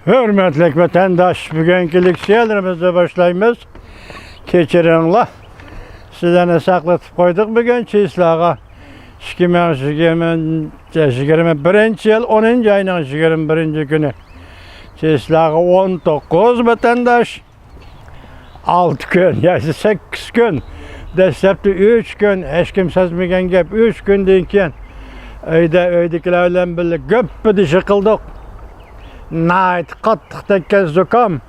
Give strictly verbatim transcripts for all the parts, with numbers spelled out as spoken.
ھۆرمەتلىك ۋەتەنداش، بۈگۈنكى لېكسىيەلىرىمىزنى باشلايمىز. كەچۈرۈڭلار، سىلەرنى ساقلىتىپ قويدۇق بۈگۈن چىسلاغا. ئىككى مىڭ يىگىرمە، يىگىرمە بىرىنچى يىل ئونىنچى ئاينىڭ يىگىرمە بىرىنچى كۈنى. چىسلاغا ئون توققۇز ۋەتەنداش. ئالتە كۈن ياكى سەككىز كۈن، دەسلەپتە ئۈچ كۈن، ھېچكىم سەزمىگەن گەپ، ئۈچ كۈندىن كېيىن ئۆيدە، ئۆيدىكىلەر بىلەن بىللە گۈپپىدىشى قىلدۇق. ناھايىتى قاتتىق تەگكەن زۇكام.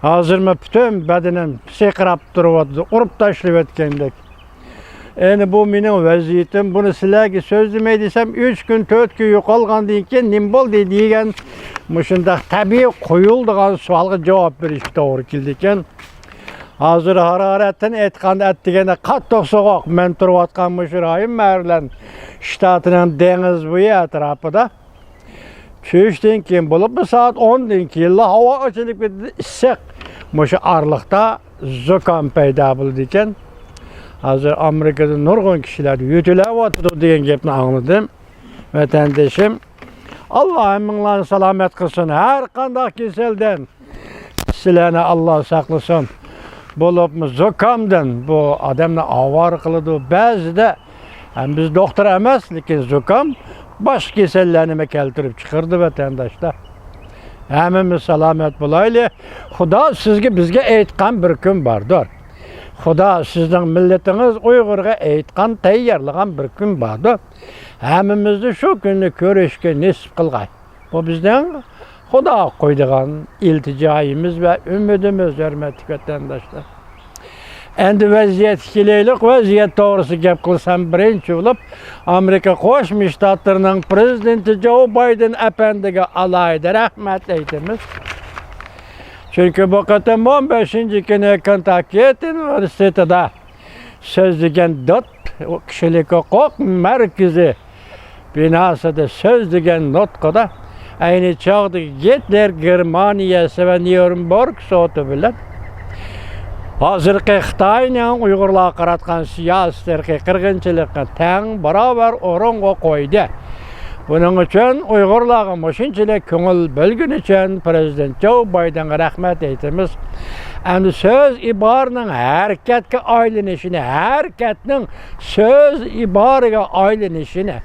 ھازىرمۇ پۈتۈن بەدىنىم سىرقىراپ تۇرۇۋاتىدۇ، ئۇرۇپ تاشلىۋەتكەندەك. ئەنە بۇ مېنىڭ ۋەزىيىتىم. بۇنى سىلەرگە سۆزلىمەي دېسەم، ئۈچ كۈن، تۆت كۈن يوقالغاندىن كېيىن نېمە بولدى دېگەن مۇشۇنداق تەبىئىي قويۇلىدىغان سوئالغا جاۋاب بېرىشكە توغرا كېلىدىكەن. ھازىر ھارارەتتىن ئېيتقاندا، ئەتىگەندە قاتتىق سوغۇق. مەن تۇرۇۋاتقان مۇشۇ رايون مەرىلەند شتاتىنىڭ دېڭىز بويى ئەتراپىدا. چۈشتىن كېيىن، بولۇپمۇ سائەت ئوندىن كېيىنلا ھاۋا ئېچىلىپ كېتىدۇ، ئىسسىق. مۇشۇ ئارىلىقتا زۇكام پەيدا بولىدىكەن. ھازىر ئامېرىكىدا نۇرغۇن كىشىلەر يۆتىلەۋاتىدۇ دېگەن گەپنى ئاڭلىدىم، ۋەتەندىشىم. ئاللا ھەممىڭلارنى سالامەت قىلسۇن ھەر قانداق كېسەلدىن. سىلەرنى ئاللا ساقلىسۇن. بولۇپمۇ زۇكامدىن، بۇ ئادەمنى ئاۋارە قىلىدۇ. بەزىدە، ھەم بىز دوختۇر ئەمەس، لېكىن زۇكام باشقا كېسەللەرنىمۇ كەلتۈرۈپ چىقىرىدۇ، ۋەتەنداشلار. ھەممىمىز سالامەت بولايلى. خۇدا سىزگە، بىزگە ئېيتقان بىر كۈن باردۇر. خۇدا سىزنىڭ مىللىتىڭىز ئۇيغۇرغا ئېيتقان، تەييارلىغان بىر كۈن باردۇر. ھەممىمىزنى شۇ كۈننى كۆرۈشكە نېسىپ قىلغاي. بۇ بىزنىڭ خۇداغا قويىدىغان ئىلتىجايىمىز ۋە ئۈمىدىمىز، ھۆرمەتلىك ۋەتەنداشلار. ئەمدى ۋەزىيەتكە كېلەيلۇق، ۋەزىيەت توغرىسىدا گەپ قىلسام، بىرىنچى بولۇپ، ئامېرىكا قوشما شتاتلىرىنىڭ پىرېزىدېنتى جو بايدېن ئەپەندىگە ئالاھىدە رەھمەت ئېيتىمىز. چۈنكى بۇ قېتىم ئون بەشىنچى كۈنى كېنتاككى ئۇنىۋېرسىتېتىدا سۆزلىگەن دوت، كىشىلىك ھوقۇق مەركىزى بىناسىدا سۆزلىگەن نۇتقىدا، ئەينى چاغدىكى گىتلېر گېرمانىيەسى ۋە نيۇرنبېرگ سوتى بىلەن ھازىرقى خىتاينىڭ ئۇيغۇرلارغا قاراتقان سىياسىي ئىرقىي قىرغىنچىلىقىنى تەڭ باراۋەر ئورۇنغا قويدى. بۇنىڭ ئۈچۈن ئۇيغۇرلارغا مۇشۇنچىلىك كۆڭۈل بۆلگىنى ئۈچۈن پىرېزىدېنت جو بايدېنغا رەھمەت ئېيتىمىز. ئەمدى سۆز ئىبارىنىڭ ھەرىكەتكە ئايلىنىشىنى، ھەرىكەتنىڭ سۆز ئىبارىگە ئايلىنىشىنى،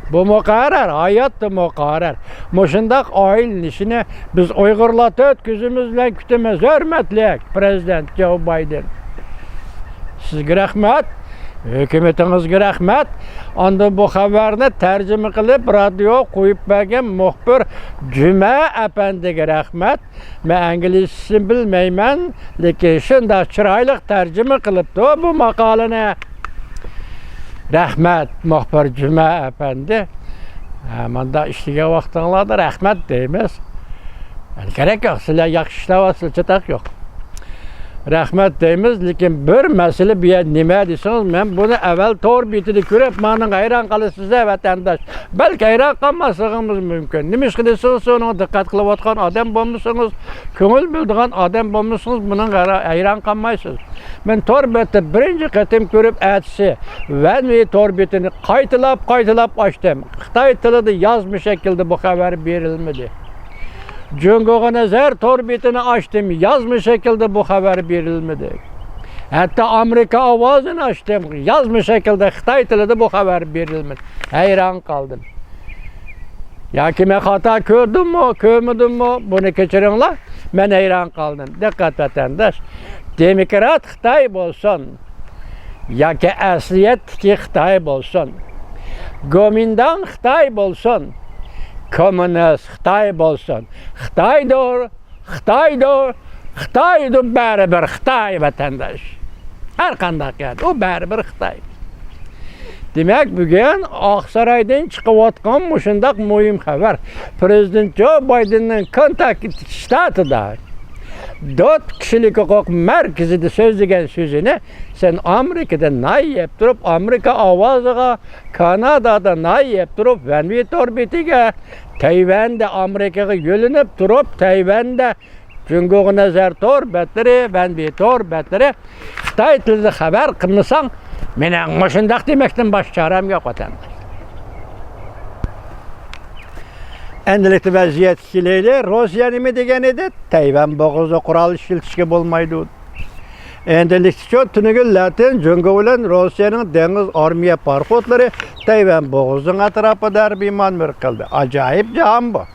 بۇ مۇقەررەر، ھاياتتا مۇقەررەر. مۇشۇنداق ئايلىنىشىنى بىز ئۇيغۇرلار تۆت كۆزىمىز بىلەن كۈتىمىز، ھۆرمەتلىك پىرېزىدېنت جو بايدېن. سىزگە رەھمەت، ھۆكۈمىتىڭىزگە رەھمەت. ئاندىن بۇ خەۋەرنى تەرجىمە قىلىپ، رادىيو قويۇپ بەرگەن مۇخبىر جۈمە ئەپەندىگە رەھمەت. مەن ئىنگلىزچىسىنى بىلمەيمەن، لېكىن شۇنداق چىرايلىق تەرجىمە قىلىپتۇ بۇ ماقالىنى. رەھمەت، مۇخبىر جۈمە ئەپەندى. ھە، ماندا ئىشلىگەن ۋاقتىڭلاردا رەھمەت دەيمىز. يەنى كېرەك يوق، سىلەر ياخشى ئىشلەۋاتسىلەر، چاتاق يوق. رەھمەت دەيمىز، لېكىن بىر مەسىلە بۇ يەردە نېمە دېسىڭىز، مەن بۇنى ئەۋۋەل تور بېتىدە كۆرۈپ، مانىڭغا ھەيران قالىسىز-دە، ۋەتەنداش. بەلكى ھەيران قالماسلىقىڭىز مۇمكىن. نېمىشقا دېسىڭىز، سىز ئۇنىڭغا دىققەت قىلىۋاتقان ئادەم بولمىسىڭىز، كۆڭۈل بۆلىدىغان ئادەم بولمىسىڭىز، بۇنىڭغا ھەيران قالمايسىز. مەن تور بەتتە بىرىنچى قېتىم كۆرۈپ، ئەتىسى ۋەن ۋېي تور بېتىنى قايتىلاپ، قايتىلاپ ئاچتىم. خىتاي تىلىدا يازما شەكىلدە بۇ خەۋەر بېرىلمىدى. جۇڭگوغا نەزەر تور بېتىنى ئاچتىم، يازما شەكىلدە بۇ خەۋەر بېرىلمىدى. ھەتتا ئامېرىكا ئاۋازىنى ئاچتىم، يازما شەكىلدە خىتاي تىلىدا بۇ خەۋەر بېرىلمىدى. ھەيران قالدىم. ياكى مەن خاتا كۆردۈممۇ، كۆرمىدىممۇ، بۇنى كەچۈرۈڭلار، مەن ھەيران قالدىم. دىققەت، ۋەتەنداش! دېموكرات خىتاي بولسۇن ياكى ئەسلىيەتتىكى خىتاي بولسۇن، گومىنداڭ خىتاي بولسۇن، كوممۇنىست خىتاي بولسۇن، خىتايدۇر، خىتايدۇر، خىتايدۇر، بەرىبىر خىتاي، ۋەتەنداش. ھەر قانداق يەردە ئۇ بەرىبىر خىتاي. دېمەك، بۈگۈن ئاقسارايدىن چىقىۋاتقان مۇشۇنداق مۇھىم خەۋەر. پىرېزىدېنت جو بايدېننىڭ كېنتاككى شتاتىدا دوت كىشىلىك ھوقۇق مەركىزىدە سۆزلىگەن سۆزىنى سەن ئامېرىكىدا نان يەپ تۇرۇپ، ئامېرىكا ئاۋازىغا، كانادادا نان يەپ تۇرۇپ، ۋەن ۋېي تور بېتىگە، تەيۋەندە ئامېرىكىغا يۆلىنىپ تۇرۇپ، تەيۋەندە جۇڭگوغا نەزەر تور بەتلىرى، ۋەن ۋېي تور بەتلىرى خىتاي تىلىدا خەۋەر قىلمىساڭ، مېنىڭ مۇشۇنداق دېمەكتىن باشقا چارەم يوق، ۋەتەنداش. ئەمدىلىكتە ۋەزىيەتكە كېلەيلى، روسىيە نېمە دېگەن ئىدى؟ تەيۋەن بوغۇزىدا قورال ئىشلىتىشكە بولمايدۇ. ئەمدىلىكتىچۇ تۈنۈگۈنلەردىن جۇڭگو بىلەن روسىيەنىڭ دېڭىز ئارمىيە پاراخوتلىرى تەيۋەن بوغۇزىنىڭ ئەتراپىدا ھەربىي مانېۋىر قىلدى. ئاجايىپ جاھان بۇ.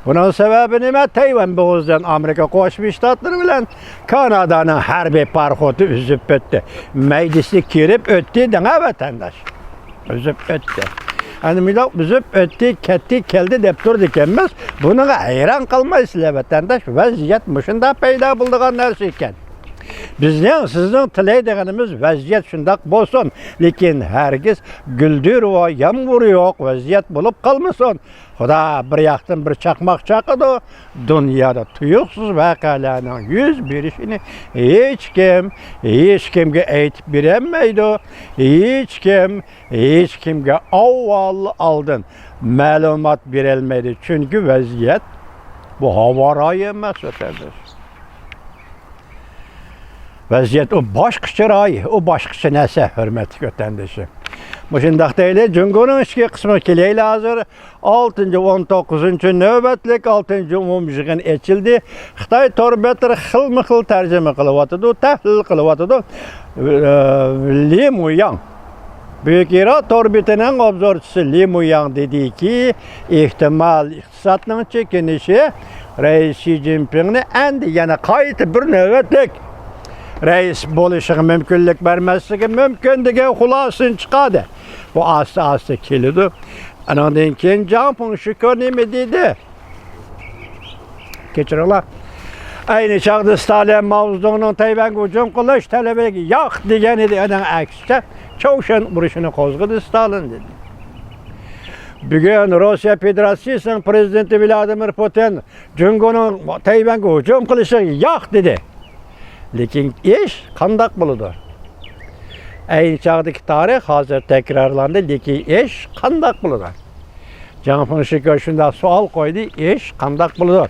بۇنىڭ سەۋەبى نېمە؟ تەيۋەن بوغۇزىدىن ئامېرىكا قوشما شتاتلىرى بىلەن كانادانىڭ ھەربىي پاراخوتى ئۈزۈپ ئۆتتى. مەيدىسى كىرىپ ئۆتتى دەڭە ۋەتەنداش. ئۈزۈپ ئۆتتى. ئەنە مۇنداق ئۈزۈپ ئۆتتى، كەتتى، كەلدى دەپ تۇرىدىكەنمىز. بۇنىڭغا ھەيران قالمايسىلەر ۋەتەنداش. ۋەزىيەت مۇشۇنداق پەيدا بولىدىغان نەرسە ئىكەن. بىزنىڭ، سىزنىڭ تىلەيدىغىنىمىز ۋەزىيەت شۇنداق بولسۇن، لېكىن ھەرگىز گۈلدۈرۋا يامغۇر يوق ۋەزىيەت بولۇپ قالمىسۇن. خۇدا بىر ياقتىن بىر چاقماق چاقىدۇ. دۇنيادا تۇيۇقسىز ۋەقەلەرنىڭ يۈز بېرىشىنى ھېچكىم، ھېچكىمگە ئېيتىپ بېرەلمەيدۇ. ھېچكىم، ھېچكىمگە ئاۋۋال ئالدىن مەلۇمات بېرەلمەيدۇ. چۈنكى ۋەزىيەت بۇ ھاۋا رايى ئەمەس، ۋەتەنداش. ۋەزىيەت ئۇ باشقىچە راي، ئۇ باشقىچە نەرسە، ھۆرمەتلىك ۋەتەندىشىم. مۇشۇنداق دەيلى، جۇڭگونىڭ ئىچكى قىسمىغا كېلەيلى ھازىر. ئالتىنچى، ئون توققۇزىنچى نۆۋەتلىك ئالتىنچى ئومۇميىغىن ئېچىلدى. خىتاي تور بەتلىرى خىلمۇ خىل تەرجىمە قىلىۋاتىدۇ، تەھلىل قىلىۋاتىدۇ. ئى، لى مۇياڭ، بۈيۈك ھىرا تور بېتىنىڭ ئوبزورچىسى لى مۇياڭ دېدىكى، ئېھتىمال ئىقتىسادنىڭ چېكىنىشى رەئىس شى جىنپىڭنى ئەمدى يەنە قايتا بىر نۆۋەتلىك رەئىس بولۇشىغا مۇمكىنلىك بەرمەسلىكى مۇمكىن دېگەن خۇلاسىنى چىقاردى. بۇ ئاستا-ئاستا كېلىدۇ. ئانىڭدىن كېيىن جاڭ فېڭشىكو نېمە دېدى؟ كەچۈرۈڭلار. ئەينى چاغدا ستالىن ماۋزېدۇڭنىڭ تەيۋەنگە ھۇجۇم قىلىش تەلىپىگە ياق دېگەن ئىدى. ئانىڭ ئەكسىچە، چاۋشيەن ئۇرۇشىنى قوزغىدى ستالىن دېدى. بۈگۈن روسىيە فېدېراتسىيىسىنىڭ پىرېزىدېنتى ۋلادىمىر پۇتىن جۇڭگونىڭ تەيۋەنگە ھۇجۇم قىلىشىغا ياق دېدى. لېكىن ئىش قانداق بولىدۇ؟ ئەينى چاغدىكى تارىخ ھازىر تەكرارلاندى، لېكىن ئىش قانداق بولىدۇ؟ جاڭ فېڭشىكو شۇنداق سوئال قويدى، ئىش قانداق بولىدۇ؟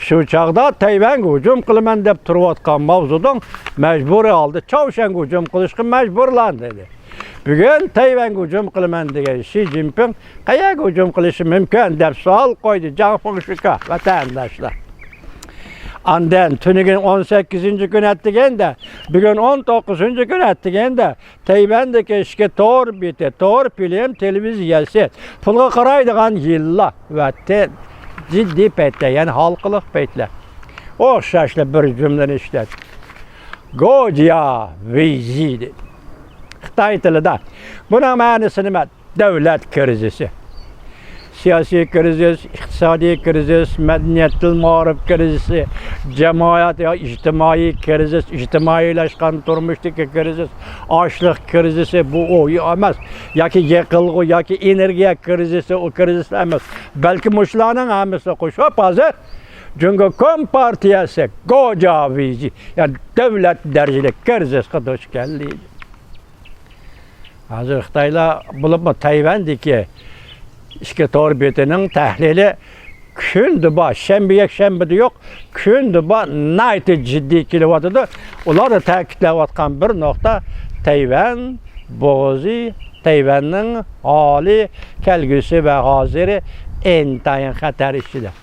شۇ چاغدا تەيۋەنگە ھۇجۇم قىلىمەن دەپ تۇرۇۋاتقان ماۋزېدۇڭ مەجبۇرىي ھالدا چاۋشيەنگە ھۇجۇم قىلىشقا مەجبۇرلاندى دېدى. بۈگۈن تەيۋەنگە ھۇجۇم قىلىمەن دېگەن شى جىنپىڭ قەيەرگە ھۇجۇم قىلىشى مۇمكىن دەپ سوئال قويدى جاڭ فېڭشىكو، ۋەتەنداشلار. ئاندىن تۈنۈگۈن ئون سەككىزىنچى كۈن ئەتىگەندە، بۈگۈن ئون توققۇزىنچى كۈن ئەتىگەندە تەيۋەندىكى ئىچكى تور بېتى، تور فىلىم تېلېۋىزىيەسى، پۇلغا قارايدىغان يىللار ۋە تە-، جىددىي پەيتلەر، يەنى ھالقىلىق پەيتلەر. ئوخشاشلا بىر جۈملىنى ئىشلەتتى. گوجيا ۋېيزى دېدى. خىتاي تىلىدا. بۇنىڭ مەنىسى نېمە؟ دۆلەت كىرىزىسى. سىياسىي كىرىزىس، ئىقتىسادىي كىرىزىس، مەدەنىيەت، تىل، مائارىپ كىرىزىسى، جامائەت يا ئىجتىمائىي كىرىزىس، ئىجتىمائىيلاشقان تۇرمۇشتىكى كىرىزىس، ئاشلىق كىرىزىسى، بۇ ئۇ ئەمەس. ياكى يېقىلغۇ، ياكى ئېنېرگىيە كىرىزىسى، ئۇ كىرىزىس ئەمەس. بەلكى مۇشۇلارنىڭ ھەممىسىنى قوشۇپ ھازىر جۇڭگو كومپارتىيەسى گوجيا ۋېيزى، يەنى دۆلەت دەرىجىلىك كىرىزىسقا دۇچ كەلدى. ھازىر خىتايلار، بولۇپمۇ تەيۋەندىكى ئىچكى تور بېتىنىڭ تەھلىلى كۈندە بار، شەنبە، يەكشەنبىدە يوق، كۈندە بار، ناھايىتى جىددىي كېلىۋاتىدۇ. ئۇلاردا تەكىتلەۋاتقان بىر نۇقتا، تەيۋەن بوغۇزى، تەيۋەننىڭ ھالى، كەلگۈسى ۋە ھازىرى ئىنتايىن خەتەر ئىچىدە.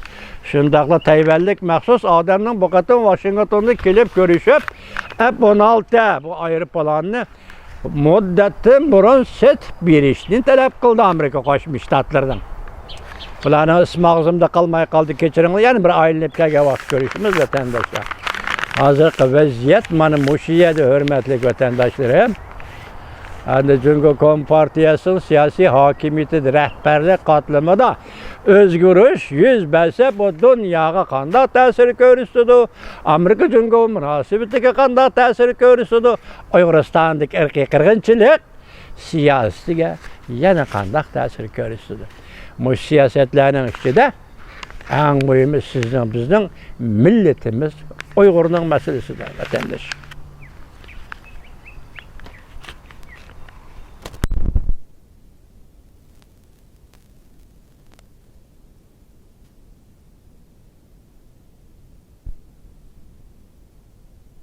شۇنداقلا تەيۋەنلىك مەخسۇس ئادەمنىڭ بۇ قېتىم ۋاشىنگتوندا كېلىپ كۆرۈشۈپ، ئېف ئون ئالتە بۇ ئايروپىلاننى مۇددەتتىن بۇرۇن سېتىپ بېرىشنى تەلەپ قىلدى ئامېرىكا قوشما شتاتلىرىدىن. بۇلارنىڭ ئىسمى ئاغزىمدا قالماي قالدى، كەچۈرۈڭلار، يەنە بىر ئايلىنىپ كەلگەن ۋاقىت كۆرۈشىمىز، ۋەتەنداشلار. ھازىرقى ۋەزىيەت مانا مۇشۇ يەردە، ھۆرمەتلىك ۋەتەنداشلىرىم. ئەمدى جۇڭگو كومپارتىيەسىنىڭ سىياسىي ھاكىمىيىتىدە، رەھبەرلىك قاتلىمىدا ئۆزگىرىش يۈز بەرسە، بۇ دۇنياغا قانداق تەسىر كۆرسىتىدۇ؟ ئامېرىكا جۇڭگو مۇناسىۋىتىگە قانداق تەسىر كۆرسىتىدۇ؟ ئۇيغۇرىستاندىكى ئىرقىي قىرغىنچىلىق سىياسىتىگە يەنە قانداق تەسىر كۆرسىتىدۇ؟ مۇشۇ سىياسەتلەرنىڭ ئىچىدە ئەڭ مۇھىمى سىزنىڭ، بىزنىڭ مىللىتىمىز ئۇيغۇرنىڭ مەسىلىسىدە، ۋەتەنداش.